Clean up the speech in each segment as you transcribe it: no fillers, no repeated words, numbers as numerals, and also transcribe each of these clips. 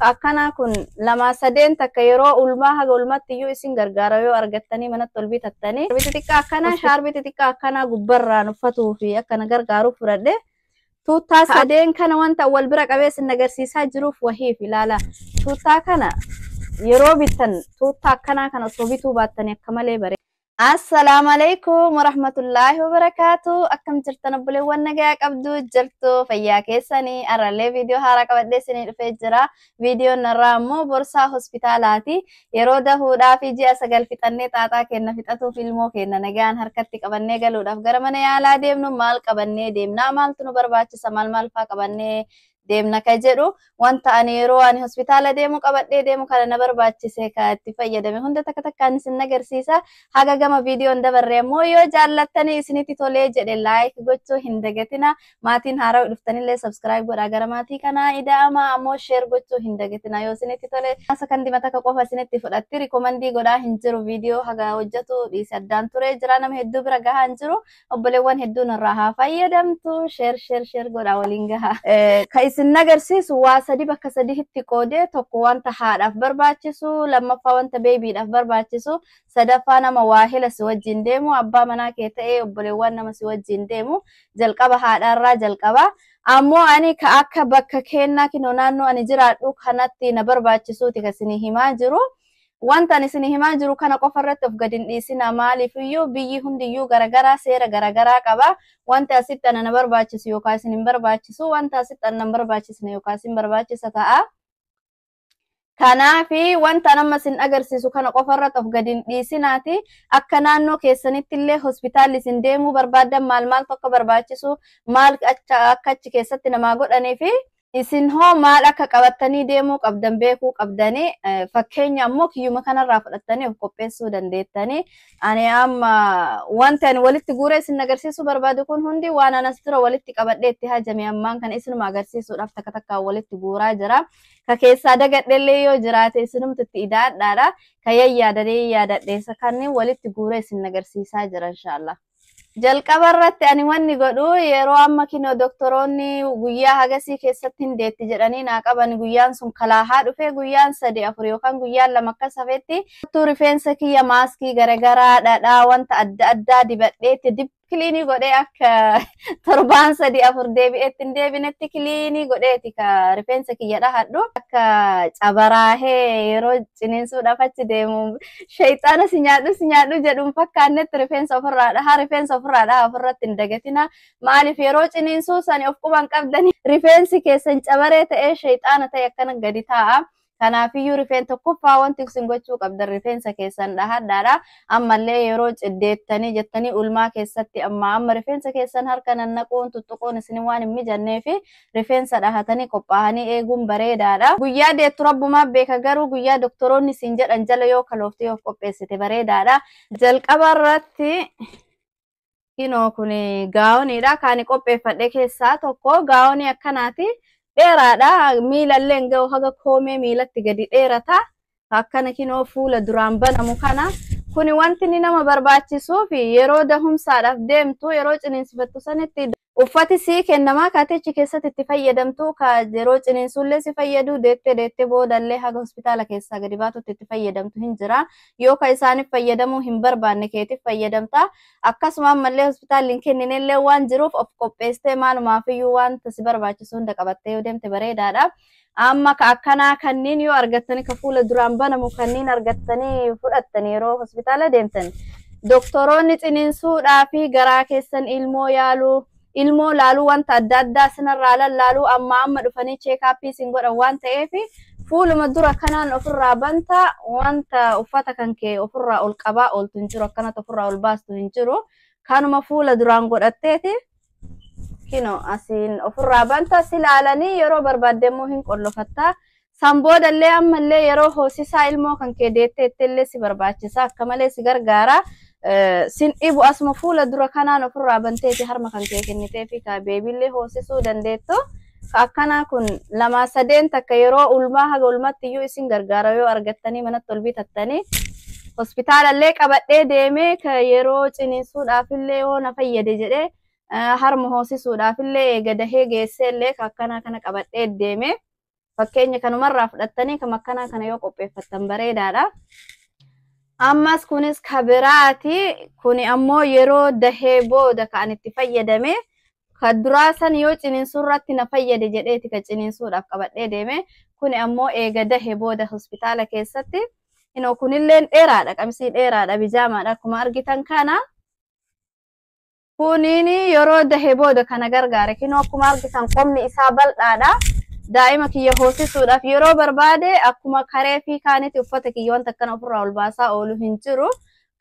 Akkanaa kun lama sadeen takka yeroo ulmaa haga ulmaatti iyyuu isin gargaara yoo argattanii manatti ol bitattanii. Shaarbii xixiqqaa akkanaa, shaarbii xixiqqaa akkanaa gubbarraan uffatuu fi akkana gargaaruuf fudhadhe. Tuuttaa sadeen kana wanta wal bira qabee isin agarsiisaa jiruuf wahiif ilaala. Tuuttaa kana yeroo bittan, tuuttaa akkanaa kana osoo bituu baattanii akka malee bareeda. Assalaamu alaikum warahmatullaahi wabarakaatu. Akkam jirtan obboleewwan? Nagaa qabdu jirtu? Fayyaa keessanii? Arrallee viidiyoo haaraa qabadhee isinii dhufee jira. Viidiyoon irraa immoo borsaa hospitaalaati. Yeroo dahuudhaa fi ji'a 9 fixannee, xaaxaa kenna fixatuuf, ilmoo kenna nagaan harkatti qabannee galuudhaaf gara mana yaalaa deemnu maal qabannee deemnaa, maaltu nu barbaachisa, maal maal faa qabannee deemna ka jedhu, wanta ani yeroo ani hospitaala deemu qabadhee deemu kana na barbaachise, ka itti fayyadame hunda takka takkaan isin agarsiisa. Haga gama viidiyoon dabarre immoo yoo jaallattanii isinitti tolee jedhe like gochuu hin dagatina. Maatiin haaraa dhuftanillee subscribe godhaa, gara maatii kanaa ida'ama. Ammoo share gochuu hin dagatina yoo isinitti tole. Sakandii takka qofa isinitti fudhatti. Recommend godhaa hin jiru, viidiyoo haga hojjetu dhiise addaan ture jira, nama hedduu bira gahaa hin jiru. Obboleewwan hedduun irraa haa fayyadamtu. Share, share, share godhaa waliin gaha. Ka isin agarsiisu waa sadi bakka sadiitti qoodee: tokko wanta haadhaaf barbaachisu, lammaffaa wanta beebiidhaaf barbaachisu, sadaffaa nama waahila si wajjin deemu, abbaa manaa kee ta'ee obboleewwan nama si wajjin deemu. Jalqaba haadhaarraa jalqaba. Ammoo ani ka akka bakka kennaa kinoo naannoo ani jiraadhu kanatti na barbaachisuuti ka isinii himaa jiru. Wanta ani isinii himaa jiru kana qofa irratti of gadi hin dhiisina. Maaliifiyyuu biyyi hundiyyuu garagaraa, seera garagaraa qaba. Wanti asitti ana na barbaachisu yookaan isin hin barbaachisu, wanta asitti ana hin barbaachisne yookaan isin barbaachisa ta'a. Kanaafi wanta amma isin agarsiisu kana qofa irratti of gadi hin dhiisinaati. Akka naannoo keessanitti illee hospitaalli isin deemuu barbaaddan maal maaltu akka barbaachisu, maal akka achi keessatti namaa godhanii fi isin hoo maal akka qabattanii deemuu qabdan beekuu qabdanii, fakkeenya ammoo kiyyuma kanarraa fudhattanii of qopheessuu dandeettanii. Ani amma wanti ani walitti guuree isin agarsiisuu barbaadu kun hundi waan anas dura walitti qabadhee itti hajame. Ammaan kana isinuma agarsiisuudhaaf takka takkaan walitti guuraa jira. Ka keessaa dagadhellee yoo jiraate isinumti itti idaadhaadha. Ka yayyaadadee yaadadheessa kanneen walitti guuree isin agarsiisaa jira, inshaallah. Jalqaba irratti ani wanni godhu, yeroo amma kinoo doktoroonni guyyaa hagasii keessatti hin deetti jedhanii naa qaban, guyyaan sun kalaahaa dhufe, guyyaan 3, 4 yookaan guyyaan 2 akkas hafetti, rifeensa kiyya maaskii garagaraa, dhadhaa, wanta adda addaa dibadheetti deep clean godhee, akka torbaan 3, 4 deebi'eetti hin deebinetti clean godheeti ka rifeensa kiyya dhahadhu. Akka cabaraahee yeroo ciniinsuudhaaf achi deemu shayxaana si nyaadhu si nyaadhu jedhuun fakkaannetti rifeensa ofirraa dhahaa. Rifeensa ofirraa dhahaa ofirratti hin dagatina. Maaliif yeroo ciniinsuu sani of quban qabdanii rifeensi keessan cabaree ta'ee shayxaana ta'e akkana gadi taa'a. Kanaafiyyuu rifeen tokkoffaa wanti isin gochuu qabdan rifeensa keessan dhahadhaadha. Ammallee yeroo ciddeettanii jettanii ulmaa keessatti amma amma rifeensa keessan harka nannaquun tuttuquun isin waan hin mijannee fi rifeensa dhahatanii qophaa'anii eeguun bareedaadha. Guyyaa deettu rabbumaa beeka, garuu guyyaa doktoroonni isin jedhan jala yoo kalooftee of qopheessite bareedaadha. Jalqaba irratti kinoo kun gaawoniidha. Kaani qopheeffadhe keessaa tokko gaawonii akkanaati. Dheeraadha. Miilallee hin ga'u, haga koomee miilatti gadi dheerata. Akkana kinoo fuula duraan banamu kana. Kuni wanti inni nama barbaachisuu fi yeroo dahumsaadhaaf deemtu, yeroo ciniinsifattu sanitti uffati sii kennamaa kaatichi keessatti itti fayyadamtu, ka yeroo ciniinsullee si fayyadu, deettee deettee boodallee haga hospitaala keessaa gadi baatutti itti fayyadamtu hin jira. Yoo ka isaaniif fayyadamuu hin barbaanne keetiif fayyadamta. Akkasuma ammallee hospitaalli hin kenninellee waan jiruuf of qopheessitee maalumaafiyyuu wanta si barbaachisu hunda qabattee yoo deemte bareedaadha. Amma ka akkanaa kanneen yoo argattanii, ka fuula duraan banamu kanneen argattanii fudhattanii yeroo hospitaala deemtan, doktoroonni ciniinsuudhaa fi garaa keessan ilmoo yaaluu, ilmoo laaluu, wanta adda addaa sinarraa lallaaluu amma amma dhufanii checkup isin godhan waan ta'eef, fuuluma dura kanaan ofirraa banta. Wanta uffata kan kee ofirraa ol qabaa ooltu hin jiru, akkanatti ofirraa ol baastu hin jiru. Kanuma fuula duraan godhatteeti kino asiin ofirraa banta, si ilaalanii yeroo barbaadde immoo hin qollofatta. San boodallee ammallee yeroo hoosisaa ilmoo kan kee deetteetti illee si barbaachisa, akka malee si gargaara. Sin dhibu, asuma fuula dura kanaan ofirraa banteeti harma kan kee kennitee fi ka beebillee hoosisuu dandeettu. Ka akkanaa kun lama sadeen takka yeroo ulmaa haga ulmaatti iyyuu isin gargaara yoo argattanii manatti ol bitattanii. Hospitaalallee qabadhee deemee ka yeroo ciniinsuudhaaf illee yoo na fayyade jedhee, harma hoosisuudhaaf illee eega dahee geessee illee ka akkanaa kana qabadhee deeme. Fakkeenya kanumarraa fudhattanii kam akkanaa kana yoo qopheeffattan bareedaadha. Ammas kunis kabiraati. Kuni ammoo yeroo dahee booda kan itti fayyadame. Ka duraa san yoo ciniinsuu irratti na fayyade jedheeti ka ciniinsuudhaaf qabadhee deeme. Kuni ammoo eega dahee booda hospitaala keessatti. Inoo kunilleen dheeraadha. Qamisii dheeraadha. Bijaamaadha. Akkuma argitan kana. Kuniin yeroo dahee booda kana gargaare. Kinoo akkuma argitan qomni isaa bal'aadha. Daa'ima kiyya hoosisuudhaaf yeroo barbaade akkuma karee fi kaanitti uffata kiyya wanta akkana ofirraa ol baasaa oolu hin jiru.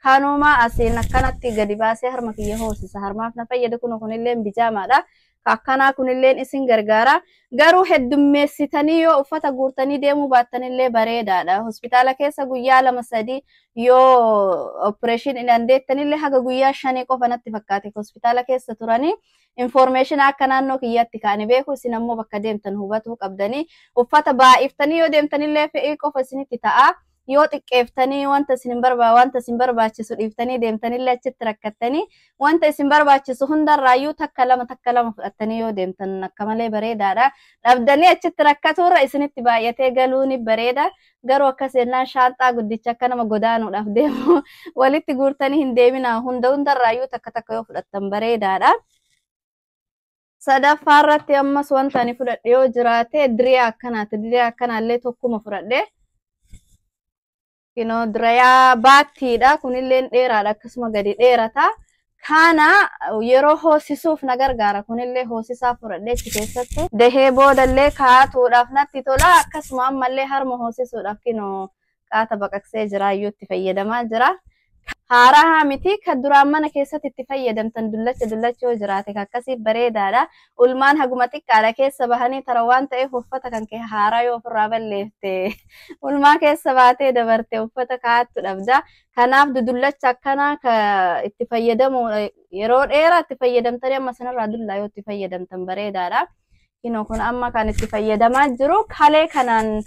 Kanuma asiin akkanatti gadi baasee harma kiyya hoosisa. Harmaaf na fayyada. Kunilleen bijaamaadha. Akkanaa kunilleen isin gargaara. Garuu heddummeessitanii yoo uffata guurtanii deemuu baattanillee bareedaadha. Hospitaala keessa guyyaa 2-3 yoo opereeshinii hin dandeettanillee haga guyyaa 5 qofa natti fakkaate hospitaala keessa turanii information akka naannoo kiyyaatti kaani beeku. Isin ammoo bakka deemtan hubatuu qabdanii uffata baay'iftanii yoo deemtanillee fe'ii qofa isinitti ta'a. Yoo xiqqeeftanii wanta isin barbaachisu dhiiftanii deemtanillee achitti rakkattanii wanta isin barbaachisu hundarraayyuu takka lama fudhattanii yoo deemtan akka malee bareedaadha. Dhabdanii achitti rakkatuurra isinitti baay'atee galuun bareeda. Garuu akkas jennaan shaanxaa guddicha akka nama godaanuudhaaf deemu walitti guurtanii hin deeminaa. Hundarraayyuu takka takka yoo fudhattan bareedaadha. Sadaffaa irratti ammas wanta ani fudhadhe yoo jiraate diriyaa akkanaati. Diriyaa akkanaallee tokkuma fudhadhe. Kinoo diriyaa baattiidha. Kunilleen dheeraadha. Akkasuma gadi dheerata. Kana yeroo hoosisuuf na gargaara. Kunillee hoosisaa fudhadhee achi keessatti. Dahee boodallee kaa'atuudhaaf natti tola. Akkasuma ammallee harma hoosisuudhaaf kinoo qaata baqaqsee jiraayyuu itti fayyadamaa jira. Haaraa miti kan duraan mana keessatti itti fayyadamtan dullacha dullacha yoo jiraate akkasii bareedaadha. Ulmaan haguma xiqqaadha keessa bahanii tara waan ta'eef uffata kan kee haaraa yoo ofirraa balleefte ulmaa keessa baatee dabarte uffata kaa'attu dhabda. Kanaaf dullacha akkanaa itti fayyadamu yeroo dheeraa itti fayyadamtanii amma sanarraa dullaa yoo itti fayyadamtan bareedaadha. Kinoo kun amma kan itti fayyadamaa jiru kalee kanaan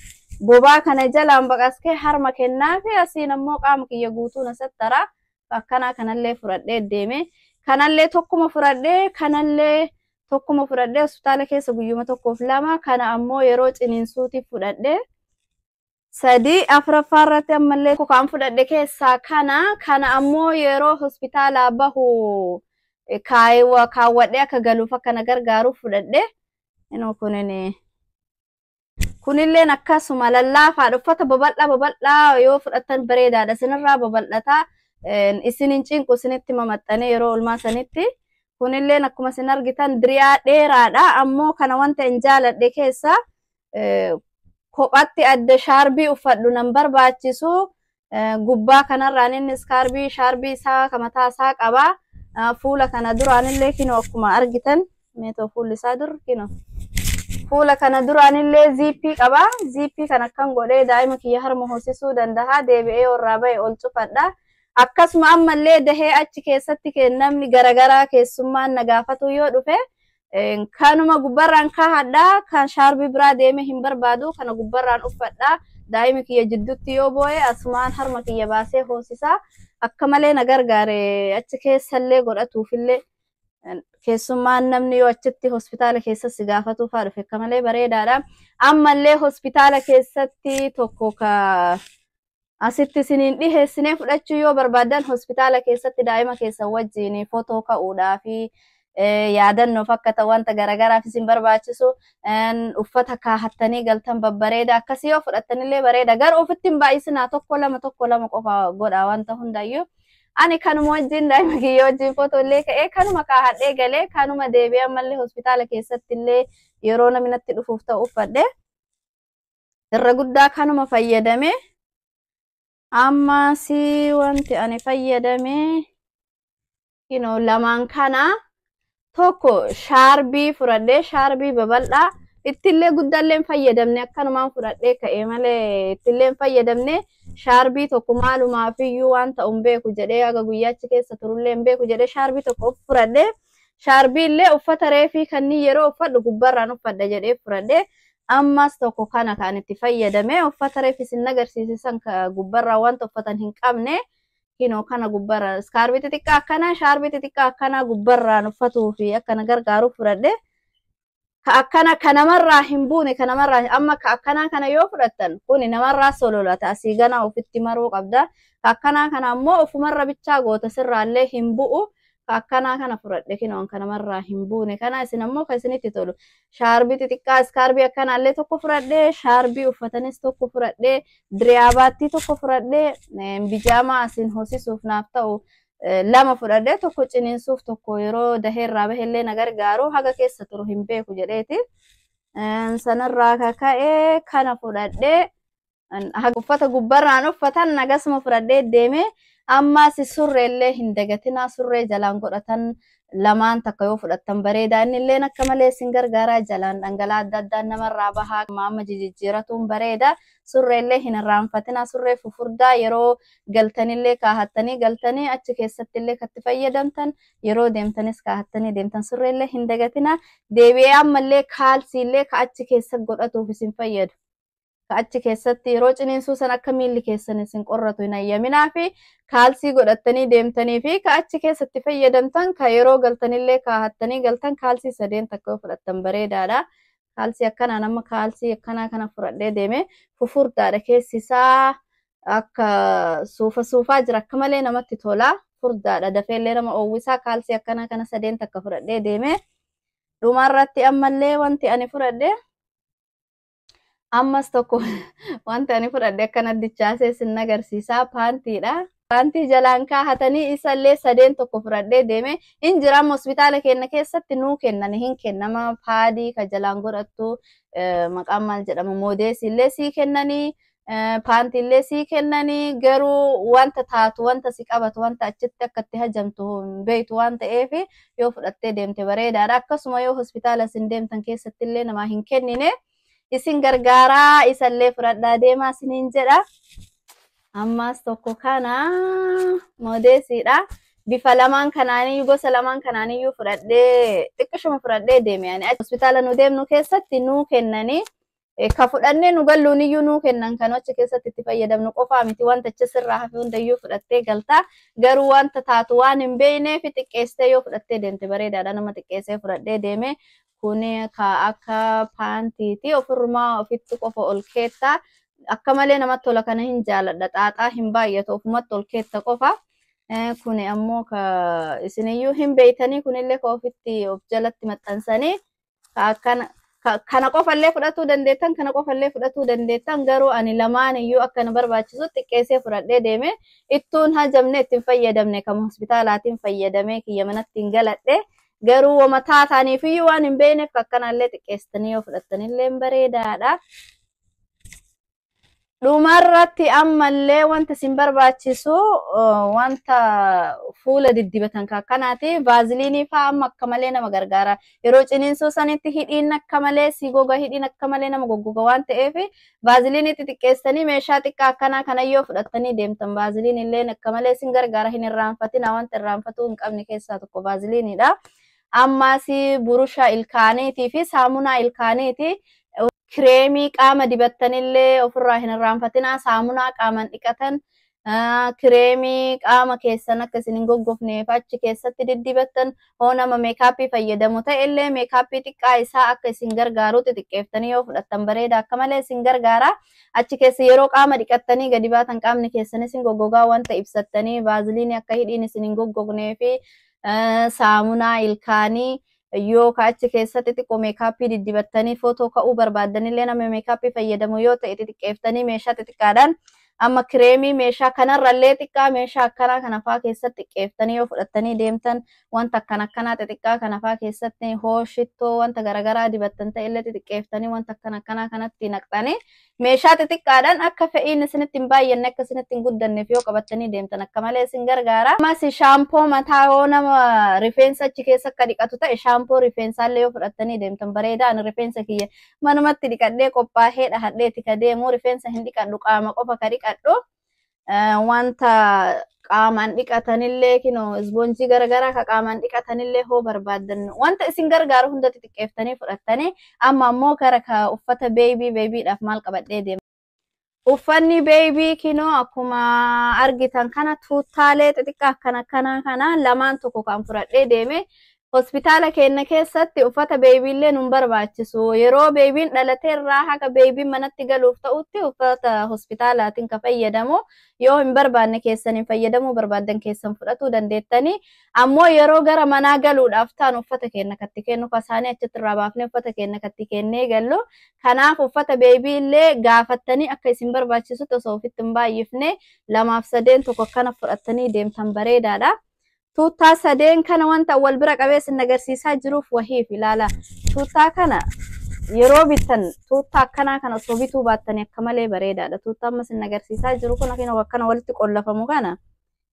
bobaa kana jalaan baqaskee harma kennaa fi asiin ammoo qaama kiyya guutuu na sattara. Akkanaa kanallee fudhadhee deeme. Kanallee tokkuma fudhadhee kanallee tokkuma fudhadhee hospitaala keessa guyyuma 1 fi 2 kana ammoo yeroo ciniinsuutiif fudhadhee. 3 afuraffaa irratti ammallee kan fudhadhe keessaa kana ammoo yeroo hospitaalaa bahu kaawwadhee akka galuuf akka na gargaaruuf fudhadhe. Inoo kunin kunilleen akkasuma lallaafaadha. Uffata babal'aa babal'aa yoo fudhattan bareedaadha. Isinirraa babal'ataa isin hin cinqu isinitti mamaxxanee yeroo olmaa sanitti. Kunilleen akkuma isin argitan diriyaa dheeraadha. Ammoo kana wanta hin jaaladhe keessa kophatti adda shaarbii uffadhu nan barbaachisu. Gubbaa kanarraan inni iskaarbii shaarbii isaa ka mataa isaa qaba. Fuula kana duraanillee kinoo akkuma argitan meetoo fuulli isaa dur kinoo. Fuula kana duraanillee ziippii qaba. Ziippii kana akkan godhee daa'ima kiyya harma hoosisuu danda'a. Deebi'ee warraa ba'e ol cufadha. Akkasuma ammallee dahee achi keessatti namni garagaraa keessummaan na gaafatu yoo dhufe kanuma gubbarraan kaahadha. Kan shaarbii biraa deemee hin barbaadu. Kana gubbarraan uffadha. Daa'imi kiyya jidduutti yoo boo'e asumaan harma kiyya baasee hoosisaa. Akka malee na gargaare achi keessallee godhatuufillee. Keessummaan namni yoo achitti hospitaala keessatti gaafatu fa'aa dhufe akka malee bareedaadha. Ammallee hospitaala keessatti tokko ka asitti isiniin dhiheessinee fudhachuu yoo barbaadan hospitaala keessatti daa'ima keessan wajjin footoo ka'uudhaa fi yaadannoof akka ta'u wanta garagaraaf isin barbaachisu uffata kaahattanii galtan babbareeda akkasii yoo fudhattanillee bareeda. Garuu ofitti hin baay'isinaa 1 2 1 2 qofa godha wanta hundayyuu. Ani kanuma wajjin daa'ima kiyya wajjin footoo illee ka'ee kanuma kaahadhee galee kanuma deebi'ee ammallee hospitaala keessatti illee yeroo namni natti dhufuuf ta'u uffadhe. Irra guddaa kanuma fayyadame. Ammas wanti ani fayyadame kinoo lamaan kana tokko shaarbii fudhadhee shaarbii babal'aa ittillee guddaallee hin fayyadamne akkanumaan fudhadhee ka'ee malee ittillee hin fayyadamne shaarbii tokko maalumaafiyyuu waan ta'u hin beeku jedhee haga guyyaachi keessa turullee hin beeku jedhee shaarbii tokko fudhadhee shaarbii illee uffata reefii kanneen yeroo uffadhu gubbarraan uffadha jedhee fudhadhee ammas tokko kana kan itti fayyadame uffata reefii isin agarsiisan gubbarraa wanta uffatan hin qabne kinoo kana gubbarraan iskaarbii xixiqqaa akkanaa shaarbii xixiqqaa akkanaa gubbarraan uffatuu fi akkana gargaaruuf fudhadhe. Ka akkana ka namarraa hin buune, ka namarraa amma ka akkanaa kana yoo fudhattan kuni namarraa sololata, asii gana ofitti maruu qabda. Ka akkanaa kana ammoo ofumarra bichaa goota, sirraallee hin bu'u. Ka akkanaa kana fudhadhe kinoon, ka namarraa hin buune kana. Isin ammoo ka isinitti tolu shaarbii xixiqqaa iskaarbii akkanaallee tokko fudhadhe, shaarbii uffatanis tokko fudhadhe, diriyaabaattii tokko fudhadhe, bijaamaa asin hosisuuf naaf ta'u lama fudhadhe, tokko ciniinsuuf, tokko yeroo daheerraa bahellee na gargaaru, haga keessa turu hin beeku jedheeti. Sanarraa kaka'ee kana fudhadhe. Uffata gubbarraan uffatan nagasuma fudhadhee deeme. Ammas surreellee hin dagatinaa, surree jalaan godhatan lamaan takka yoo fudhattan bareeda. Innilleen akka malee isin gargaaraa, jalaan dhangala'aa adda addaa namarraa bahaa, amma jijjiiratuun bareeda. Surreellee hin irraanfatinaa, surree fufurdaa yeroo galtanillee kaahattanii galtanii achi keessattillee katti fayyadamtan, yeroo deemtanis kaahattanii deemtan, surreellee hin dagatinaa. Deebi'ee ammallee kaalsiillee ka achi keessa godhatuuf isin fayyadu. Ka achi keessatti yeroo ciniinsuu san akka miilli keessan isin qorratu hin ayyaminaa fi kaalsii godhattanii deemtanii fi ka achi keessatti fayyadamtan, ka yeroo galtanillee kaahattanii galtan, kaalsii sadeen takka yoo fudhattan bareedaadha. Kaalsii akkanaa nama kaalsii akkanaa kana fudhadhee deeme, fufurdaadha, keessi isaa akka suufa suufaa jira, akka malee namatti tola. Furdaadha, dafeellee nama oowwisaa. Kaalsii akkanaa kana sadeen takka fudhadhee deeme. Dhumarratti ammallee wanti ani fudhadhe ammas tokko, wanti ani fudhadhe akkana dichaasee sin agarsiisaa, paantiidha. Paantii jalaan kaahatanii isallee sadeen tokko fudhadhee deeme. Hin jira, amma hospitaala keenya keessatti nuu kennan, hin kennama, paadii ka jalaan godhattu, maqaan maal jedhama, moodeesiillee sii kennanii, paantiillee sii kennanii, garuu wanta taatu, wanta si qabatu, wanta achitti akka itti hajamtu hin beektu waan ta'eef yoo fudhattee deemte bareedaadha. Akkasuma yoo hospitaala isin deemtan keessattillee namaa hin kennine isin gargaaraa, isallee fudhadhaa deemaa isiniin jedha. Ammas tokko kana moodeesiidha. Bifa lamaan kanaaniyyuu, gosa lamaan kanaaniyyuu fudhadhee, xiqqishuma fudhadhee deeme ani. Hospitaala nu deemnu keessatti nuu kennanii, ka fudhannee nu galluuniyyuu nuu kennan, kan achi keessatti itti fayyadamnu qofaa miti, wanta achi sirraa hafe hundayyuu fudhattee galta. Garuu wanta taatu waan hin beekneef xiqqeessitee yoo fudhattee deemte bareedaadha. Nama xiqqeessee fudhadhee deeme. Kuni ka akka paantiiti, ofirrumaa ofitti qofa ol keetta. Akka malee namatti tola, kana hin jaaladha. Xaaxaa hin baay'atu, ofumatti ol keetta qofa. Kuni ammoo ka isiniyyuu hin beeytanii, kunillee ka ofitti of jalatti maxxansanii, ka akkana kana qofallee fudhatuu dandeettan, kana qofallee fudhatuu dandeettan, garuu ani lamaan iyyuu akka na barbaachisu xiqqeessee fudhadhee deeme. Ittuun hajamne ittiin fayyadamne, kama hospitaalaatiin fayyadamee kiyya manatti hin galadhe. Garuu wama taataaniif iyyuu waan hin beekneef akkanallee xiqqeessitanii yoo fudhattanillee bareedaadha. Dhumarratti ammallee wanta isin barbaachisu wanta fuula diddibatan akkanaati. Vaaziliinii fa'aa amma akka malee nama gargaara. Yeroo ciniinsuu sanitti hidhiin akka malee si goga, hidhiin akka malee nama goggoga waan ta'eef vaaziliinii xixiqqeessanii meeshaa xiqqaa akkanaa kana yoo fudhattanii deemtan vaaziliin illee akka malee isin gargaara. Hin irraanfatina, wanta irraanfatuu hin qabne keessaa tokko vaaziliiniidha. Ammas burusha ilkaaniitii fi saamunaa ilkaaniiti. Kireemii qaama dibattanillee ofirraa hin irraanfatinaa. Saamunaa qaaman dhiqatan, kireemii qaama keessan akka isin hin goggofneef achi keessatti diddibattan, hoo nama meekaappii fayyadamu ta'ellee meekaappii xiqqaa isaa akka isin gargaaru xixiqqeeftanii yoo fudhattan bareeda, akka malee isin gargaara. Achi keessa yeroo qaama dhiqattanii gadi baatan qaamni keessan isin goggogaa wanta ibsattanii, vaaziliinii akka hidhiin isin hin goggognee fi saamunaa ilkaanii, yoo ka achi keessatti xiqqoo meekaappii diddibattanii footoo ka'uu barbaaddanillee, nama meekaappii fayyadamu yoo ta'e, xixiqqeeftanii meeshaa xixiqqaadhaan, amma kireemii meeshaa kanarrallee xiqqaa meeshaa akkanaa kana faa keessatti xiqqeeftanii yoo fudhattanii deemtan, wanta akkana akkanaa xixiqqaa kana faa keessatti hoo shittoo wanta garaagaraa dibattan ta'ellee xixiqqeeftanii wanta akkana akkanaa kanatti naqxanii meeshaa xixiqqaadhaan akka fe'iin isinitti hin baay'anne, akka isinitti hin guddanneef yoo qabattanii deemtan akka malee isin gargaara. Ammas shaampoo mataa, yoo nama rifeensa achi keessa akka dhiqatu ta'e, shaampoo rifeensaallee yoo fudhattanii deemtan bareeda. Ani rifeensa kiyya manumatti dhiqadhee qophaa'ee dhahadheeti ka deemu, rifeensa hin dhiqadhu, qaama qofa ka dhiqadhu. Wanta qaamaan dhiqatanillee kinoo isboonjii garaagaraa ka qaamaan dhiqatanillee hoo barbaaddan, wanta isin gargaaru hunda xixiqqeeftanii fudhattanii. Amma ammoo gara ka uffata baby, babydhaaf maal qabadhee deema. Uffanni baby kinoo akkuma argitan kana tuuttaalee xixiqqaa akkana akkana kana lamaan tokko kan fudhadhee deeme. Hospitaala keenya keessatti uffata beebiillee nun barbaachisu. Yeroo beebiin dhalatee irraa haga beebiin manatti galuuf ta'utti uffata hospitaalaatiin ka fayyadamu. Yoo hin barbaanne keessan hin fayyadamuu barbaaddan keessan fudhatuu dandeettanii. Ammoo yeroo gara manaa galuudhaaf ta'an uffata keenya katti kennu kasaanii achitti irraa baafnee uffata keenya katti kennee gallu. Kanaaf uffata beebiillee gaafattanii akka isin barbaachisutti osoo ofitti hin baay'ifne 2 fi 3 tokko akkana fudhattanii deemtan bareedaadha. Tuuttaa 3 kana wanta wal bira qabee isin agarsiisaa jiruuf wahiif ilaala. Tuuttaa kana yeroo bittan tuuttaa akkanaa kana osoo bituu baattanii akka malee bareedaadha. Tuuttaa amma isin agarsiisaa jiru kun akkana walitti qollafamu kana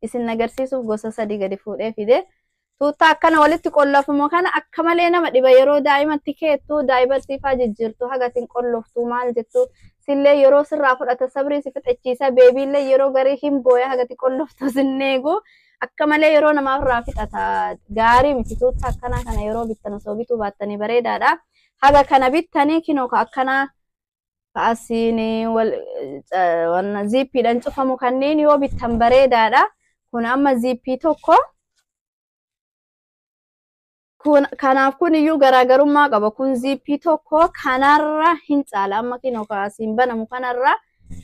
isin agarsiisuuf gosa 3 gadi fuudhee fide. Tuuttaa akkana walitti qollafamu kana akka malee nama dhiba yeroo daa'imatti keettu daa'ibarsiifaa jijjiirtu hagatiin qolloftu maal jettu sillee yeroo sirraa fudhata sabrii si fixachiisa beebiillee yeroo garii hin booya hagati qolloftu sinneegu. Akka malee yeroo namaaf irraa fixata gaarii miti tuuttaa akkanaa kana yeroo bittan osoo bituu baattanii bareedaadha. Haga kana bittanii kinoo ka akkanaa ka asiin wal ziippiidhaan cufamu kanneen yoo bittan bareedaadha. Kun amma ziippii tokko. Kanaaf kun iyyuu garaagarummaa qaba. Kun ziippii tokko kanarra hin caala. Amma kinoo ka asiin banamu kanarra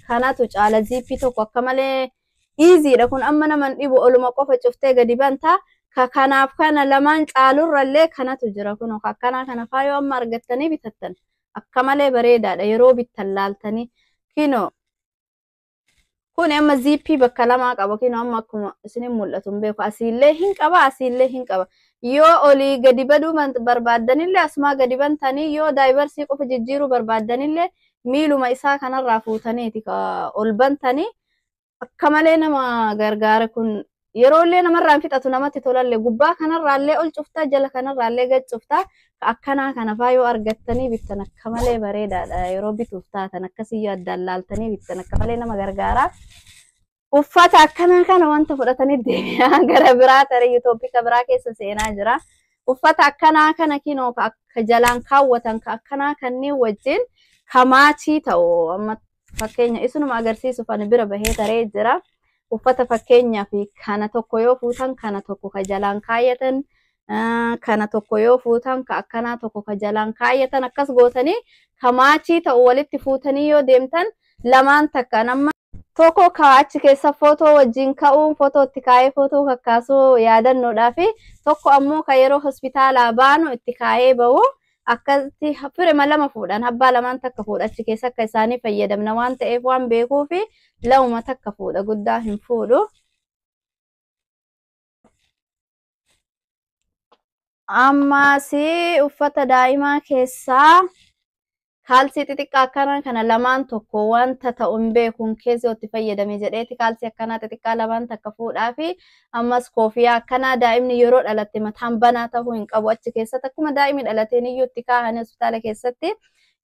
kanatu caala ziippii tokko akka malee. Easyidha kun amma naman dhibu oluma qofa cuftee gadi banta. Ka kanaaf kana lamaan caalurrallee kanatu jira kun akkanaa kana faayoo amma argattanii bitattan akka malee bareedaadha yeroo bittan laaltanii. Kinoo kun amma ziippii bakka lamaa qaba. Kinoo amma akkuma isinin mul'atu hin beeku asiillee hin qaba asiillee hin qaba. Yoo olii gadi baduu barbaaddanillee asumaa gadi bantanii yoo daayibarsii qofa jijjiiruu barbaaddanillee miiluma isaa kanarraa fuutaniiti ol bantanii. Akka malee nama gargaara kun yeroo illee namarraa hin fixatu namatti tolallee gubbaa kanarraallee ol cuftaa jala kanarraallee gad cuftaa akkanaa kana faa yoo argattanii bittan akka malee bareedaadha yeroo bituuf taatan akkasiyyuu addaan laaltanii bittan akka malee nama gargaara. Uffata akkanaa kana wanta fudhatanii deebi'aa gara biraa tarii Itoophiyaa biraa keessa seenaa jira. Uffata akkanaa kana kinoo akka jalaan kaawwatan akkanaa kanneen wajjin kamaachii ta'u amma fakkeenya isinuma agarsiisuuf ani bira bahee taree jira. Uffata fakkeenyaa fi kana tokko yoo fuutan kana tokko ka jalaan kaayyatan kana tokko yoo fuutan ka akkanaa tokko ka jalaan kaayyatan akkas gootanii kamaachii ta'u walitti fuutanii yoo deemtan lamaan takka nama tokko ka achi keessa footoo wajjin ka'uun footoo itti kaa'ee footoo kakkaasuu yaadannoodhaa fi tokko ammoo ka yeroo hospitaalaa baanu itti kaa'ee bahu. Akkasitti firima 2 fuudhan abbaa lamaan takka fuudha achi keessa akka isaanii fayyadamna waan ta'eef waan beekuufi 2 takka fuudha guddaa hin fuudhu. Ammas uffata daa'imaa keessaa kaalsii xixiqqaa akkanaa kana lamaan tokko wanta ta'u hin beekuun keessa itti fayyadame jedheeti kaalsii akkanaa xixiqqaa lamaan takka fuudhaa fi ammas koofiyaa akkanaa daa'imni yeroo dhalatte mataan banaa ta'uu hin qabu achi keessatti akkuma daa'imni dhalateen iyyuu itti kaa'anii hospitaala keessatti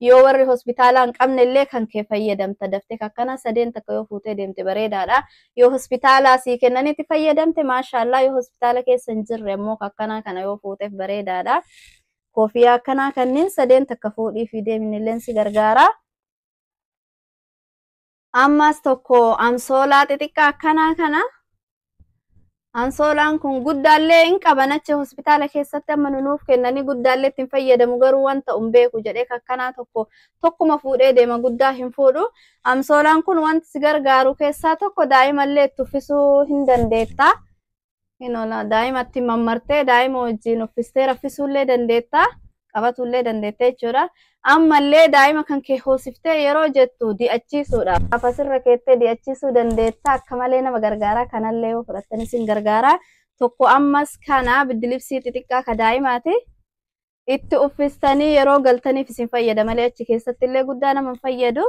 yoo warri hospitaalaa hin qabne illee kan kee fayyadamta daftee akkanaa 3 takka yoo fuutee deemte bareedaadha. Yoo hospitaalaa sii kennanitti fayyadamte maashaallaa yoo hospitaala keessa hin jirre immoo akkanaa kana yoo fuuteef bareedaadha. Koofiyaa akkanaa kanneen 3 takka fuudhii fi deemnillee si gargaara. Ammas tokko ansoolaa xixiqqaa akkanaa kana. Ansoolaan kun guddaallee hin qaban achi hospitaala keessatti amma nuuf kennanii guddaallee ittiin fayyadamu garuu wanta hin beeku jedhee akkanaa tokko tokkuma fuudhee deema guddaa hin fuudhu. Ansoolaan kun wanti si gargaaru keessaa tokko daa'imallee itti uffisuu hin dandeetta. Daa'imatti mammartee daa'ima wajjin uffistee raffisuullee dandeetta. Qabatullee dandeetta jechuudha. Ammallee daa'ima kan kee hoosiftee yeroo jettu di'achiisuudha. Afasirra keettee di'achiisuu dandeetta. Akka malee nama gargaara. Kanallee yoo fudhattanis hin gargaara. Tokko ammas kana biddilibsii xixiqqaa ka daa'imaati. Itti uffistanii yeroo galtaniif isin fayyada malee achi keessatti illee guddaa nama hin fayyadu.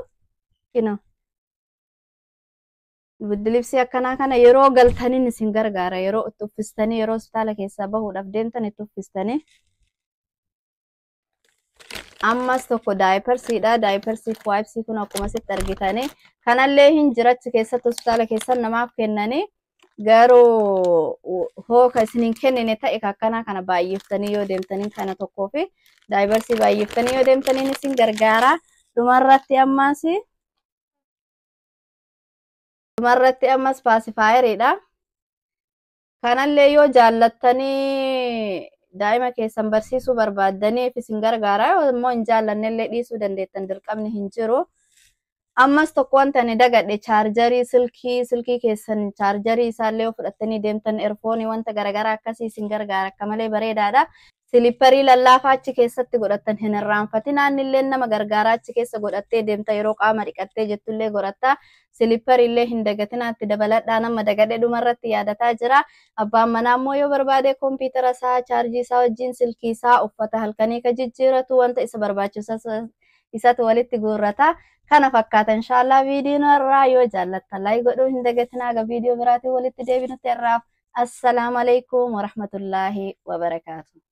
Biddilibsii akkanaa kana yeroo galtaniin isin gargaara. Yeroo itti uffistanii yeroo hospitaala keessaa bahuudhaaf deemtan itti uffistanii. Ammas tokko daayiparsiidha. Daayiparsii fi waayipsii kun akkuma asitti argitanii. Kanallee hin jira achi keessatti hospitaala keessan namaaf kennanii. Garuu hooka isiniin kennine ta'e akkanaa kana baay'iftanii yoo deemtanii kana tokkoo fi daayiparsii baay'iftanii yoo deemtaniin isin gargaara. Dhumarratti ammas paasifaayeriidha. Kanallee yoo jaallattanii Daa'ima keessan barsiisuu barbaaddaniif isin gargaara. Immoo hin jaallannellee dhiisuu dandeettan, dirqamni hin jiru. Ammas tokko wanta ani dagadhe, chaarjarii silkii keessan, chaarjarii isaallee yoo fudhattanii deemtan, earphone, wanta garaagaraa akkasii isin gargaara, akka malee bareedaadha. Silipparii lallaafaa achi keessatti godhattan hin irraanfatin. Illee nama gargaaraa, achi keessa godhattee deemta, yeroo qaama dhiqattee jettullee godhatta. Silippariillee hin dagatinaatti dabaladhaa, nama dagadhe dhumarratti yaadataa jira. Abbaan manaa immoo yoo barbaade kompiitara isaa chaarjii isaa wajjin, silkii isaa, uffata halkanii ka jijjiiratu, wanta isa barbaachisu isatu walitti guurrata. Kana fakkaata inshaallah viidiyoon irraa. Yoo jaallattan like godhuu hin dagatinaa. Aga viidiyoo biraatiin walitti deebinutti irraaf, assalaamu alaikum warahmatullaahi wabarakaatu.